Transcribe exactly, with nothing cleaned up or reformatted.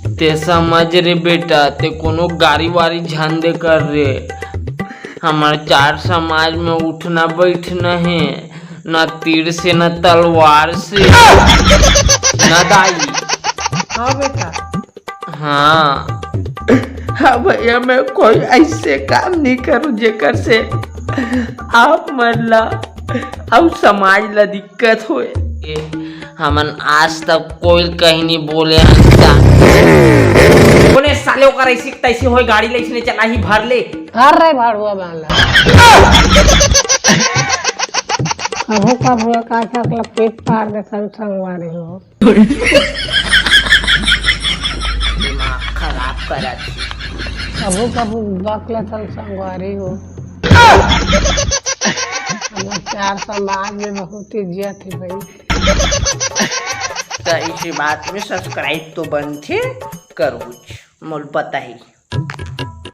ते समझ रे बेटा, ते कोनो गारी वारी झन दे कर रे। हमर चार समाज में उठना बैठना हे, न तीर से न तलवार से। न दाई। हाँ बेटा। हाँ। हाँ भैया, मैं कोई ऐसे काम नहीं करूँ जेकर से आप मन ला अउ समाज ला दिक्कत होए। हमन आज तक कोई कहीं नहीं बोले हन। कोने साले ओकर ऐसी तैसी होए, गाड़ी ले इसने चला ही भर ले। भर रे भड़ुआ बांला। कभू कभू का छकला पेट फाड़ देथन संगवारी हो। दिमाग खराब करत। कभू कभू बक लेथन संगवारी हो। हमर चार समाज में बहुत इज्जत है भाई। त इसी बात में subscribe तो बनथे करूच, मोल पता ही।